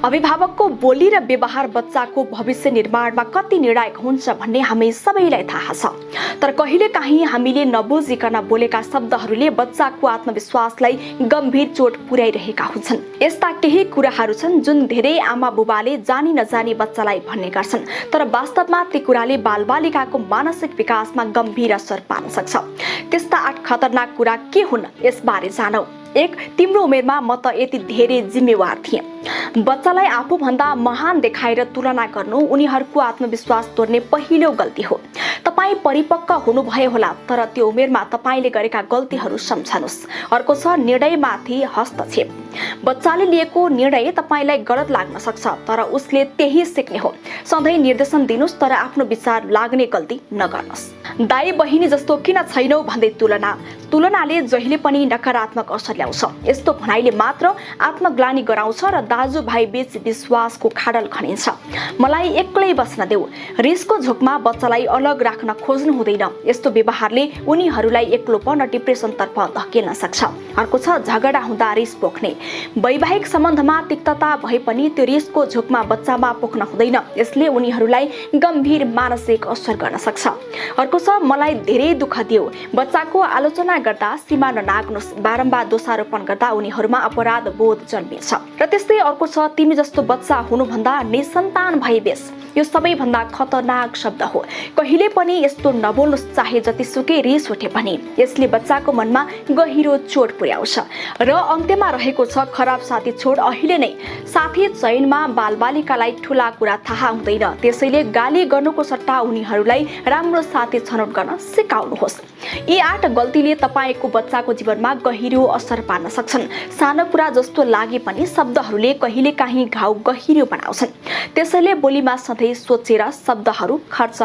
अभिभावकको बोली र व्यवहार बच्चाको भविष्य निर्माणमा कति निर्णायक हुन्छ भन्ने हामी सबैलाई थाहा छ। तर कहिलेकाहीँ हामीले नबुझिकन बोलेका शब्दहरूले बच्चाको आत्मविश्वासलाई गम्भीर चोट पुर्याइरहेका हुन्छन्। यस्ता केही कुराहरू छन् जुन धेरै आमा बुबाले जानी नजानी बच्चालाई भन्ने गर्छन्, तर वास्तवमा ती कुराले बालबालिकाको मानसिक विकासमा गम्भीर असर पार्न सक्छ। त्यस्ता 8 खतरनाक कुरा के हुन् यसबारे जानौ। 1. तिम्रो उमेरमा म त यति धेरै जिम्मेवार थिएँ। बच्चालाई आफूभन्दा महान देखाएर तुलना गर्नु उनीहरूको आत्मविश्वास तोड्ने पहिलो गल्ती हो। तपाईँ परिपक्व हुनुभयो होला, तर त्यो उमेरमा तपाईँले गरेका गल्तीहरू सम्झनुहोस्। अर्को छ निर्णयमाथि हस्तक्षेप। बच्चाले लिएको निर्णय तपाईँलाई गलत लाग्न सक्छ, तर उसले त्यही सिक्ने हो। सधैँ निर्देशन दिनुस्, तर आफ्नो विचार लाग्ने गल्ती नगर्नुहोस्। दाइ बहिनी जस्तो किन छैनौ भन्दै तुलनाले जहिले पनि नकारात्मक असर ल्याउँछ। यस्तो भनाइले मात्र आत्मग्लानि गराउँछ र दाजुभाइ बीच विश्वासको खाडल खनिन्छ। मलाई एक्लै बस्न देऊ। रिसको झोकमा बच्चालाई अलग राख्न खोज्नु हुँदैन। यस्तो व्यवहारले उनीहरूलाई एक्लोपन र डिप्रेसनतर्फ धकेल्न सक्छ। अर्को छ झगडा हुँदा रिस पोख्ने। वैवाहिक सम्बन्धमा तिक्तता भए पनि त्यो रिसको झोकमा बच्चामा पोख्न हुँदैन। यसले उनीहरूलाई गम्भीर मानसिक असर गर्न सक्छ। अर्को छ मलाई धेरै दुःख दियो। बच्चाको आलोचना गर्दा सीमा ननाग्नुस्। बारम्बार दोषारोपण गर्दा उनीहरूमा अपराध बोध जन्मिन्छ। र त्यस्तै अर्को छ तिमी जस्तो बच्चा हुनुभन्दा निसन्तान भए बेस। यो सबैभन्दा खतरनाक शब्द हो। कहिले पनि यस्तो नबोल्नुस्, चाहे जतिसुकै रिस उठे पनि। यसले बच्चाको मनमा गहिरो चोट पुर्याउँछ। र अन्त्यमा रहेको छ खराब साथी छोड। अहिले नै साथी चयनमा बालबालिकालाई ठूला कुरा थाहा हुँदैन। त्यसैले गाली गर्नुको सट्टा उनीहरूलाई राम्रो साथी छनौट गर्न सिकाउनुहोस्। यी 8 गल्तीले तपाईको बच्चाको जीवनमा गहिरो असर पार्न सक्छन्। सानो कुरा जस्तो लागे पनि शब्दहरूले कहिलेकाहीँ घाउ गहिरो बनाउँछन्। त्यसैले बोलीमा सधैँ सोचेर शब्दहरू खर्च